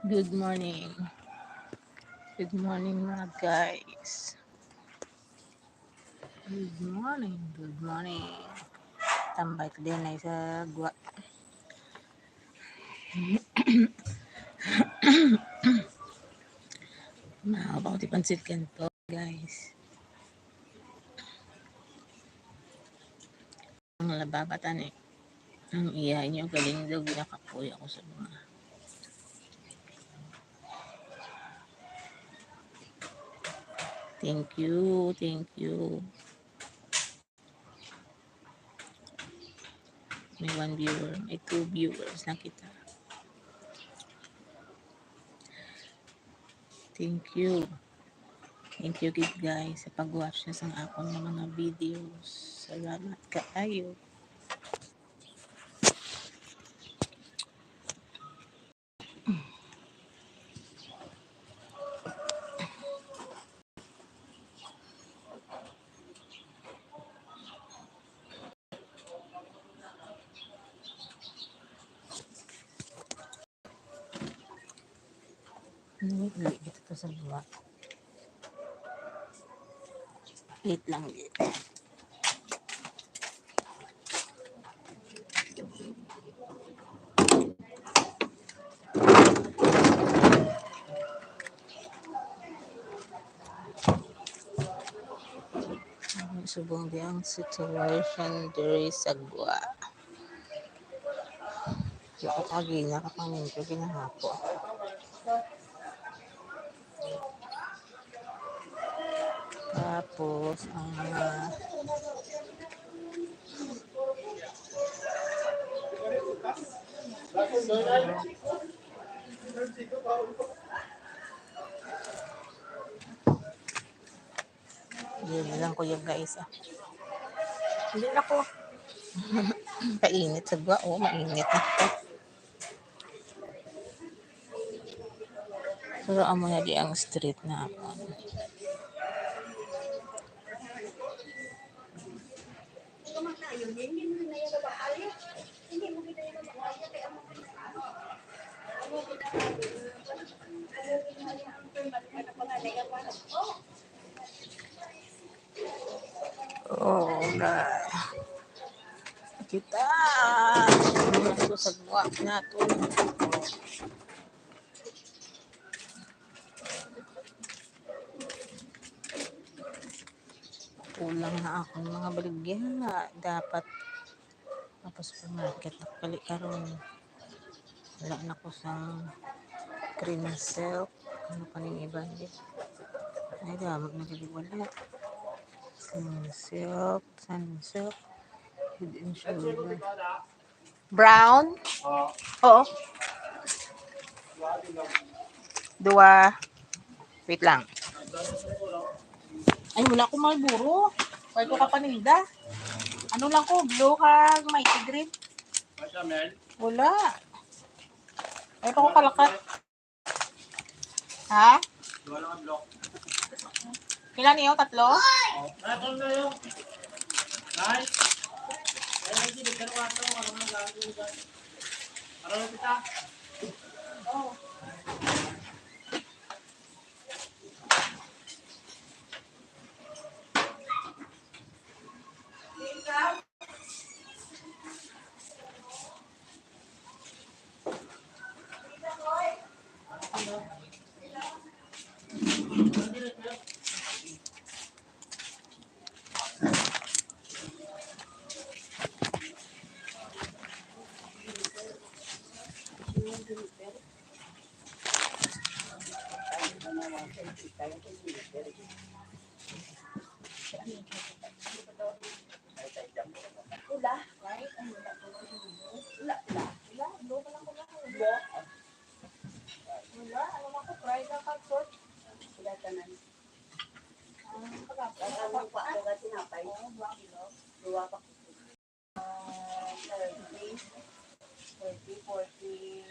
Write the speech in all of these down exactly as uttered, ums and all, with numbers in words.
Good morning. Good morning, mga guys. Good morning. Good morning. Tambay ko din ay sa gwa. Mahabaw ti pansit kanto, guys. Ang lababa tani. Ang iya inyo galing daw ginakapoy ako sa mga. Thank you, thank you. May one viewer, may two viewers na kita. Thank you. Thank you gid, guys, sa pag-watch na sang akon nga mga videos. Salamat kaayo. Ano, dili kita to sa liwa. Wait lang, wait. Subong di ang situation diri sa gwa. Di ako kagi, nakapanginto, ginahapo. Tapos, ang mga Yun lang, kuya, guys, ah. Hindi na ko. Kainit sa gwa, oh, mainit na. Pero amo na di ang street na ako. Oh, na kita. Ano ko sa buwak nato? Kulang na akong mga baligya. Dapat mapa-supermarket na pali karon. Wala na ko sa Clean Silk. Ano pa ning iba, eh? Ay, damo na gid wala. Clean Silk, Sunsilk, Head and Shoulder. Brown? Oo. Dua. Wait lang. Ay, wala ko Marlboro. Wala ko kapaninda. Ano lang ko, blue kag Mighty Green. Wala. Ay, pa ko kalakat. Ha? Pila niyo? Tatlo? Wala, right? Ay, wala ko. Wala, wala. Wala, wala ko lang. Wala. Wala, ano lang ko, fry lang kag short. Wala tanan. Ang pagkapit. Ang ano pa, ang tinapay. Oo, duha kilo. Duha pa. Ah, thirty, thirty, forty,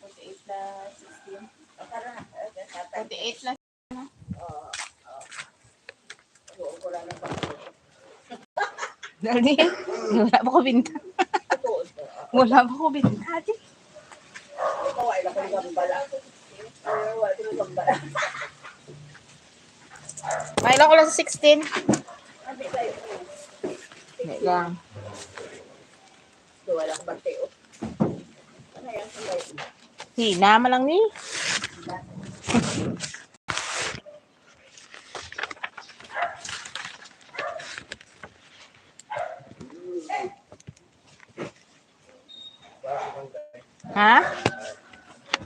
forty-eight plus sixteen. Forty-eight plus. Dali. Wala pa ko binta. Wala pa ko binta. Ate. Ikaw, ay, ako nagambala. Ay, wala ko nagambala. May lang ko lang sa sixteen. Abi kayo. Hindi lang. Wala ko bante, oh. Ano yan? Ano yan? Hina man lang ni. Ha?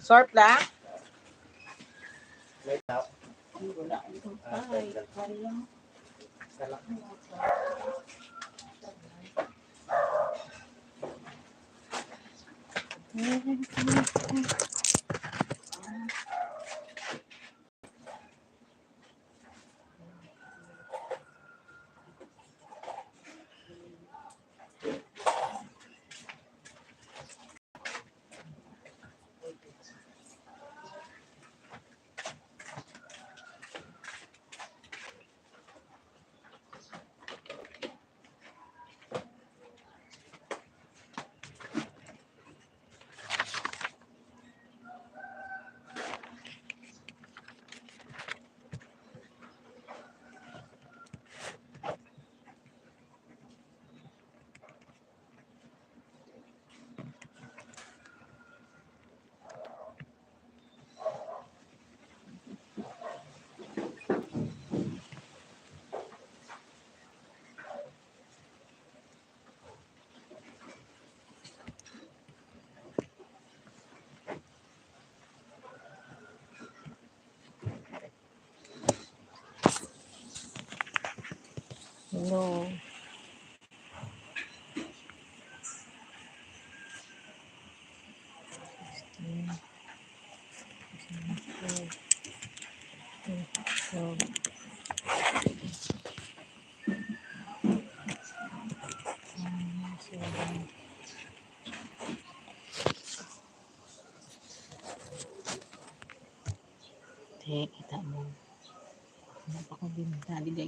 Short lang? Hello. Te, kita mo. Napakabinta, di ba?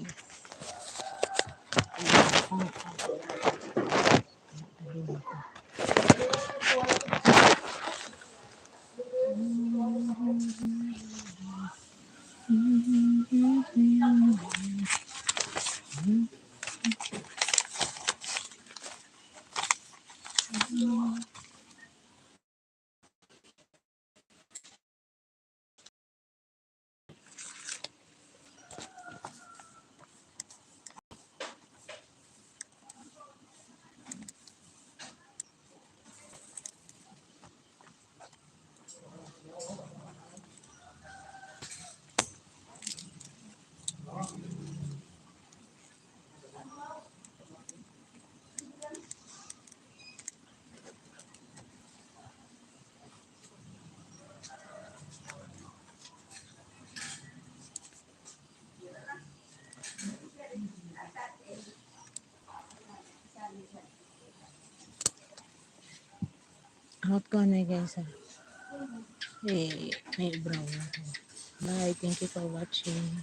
Out ko na, guys, ah. Eh, may brown ako. Bye. Thank you for watching.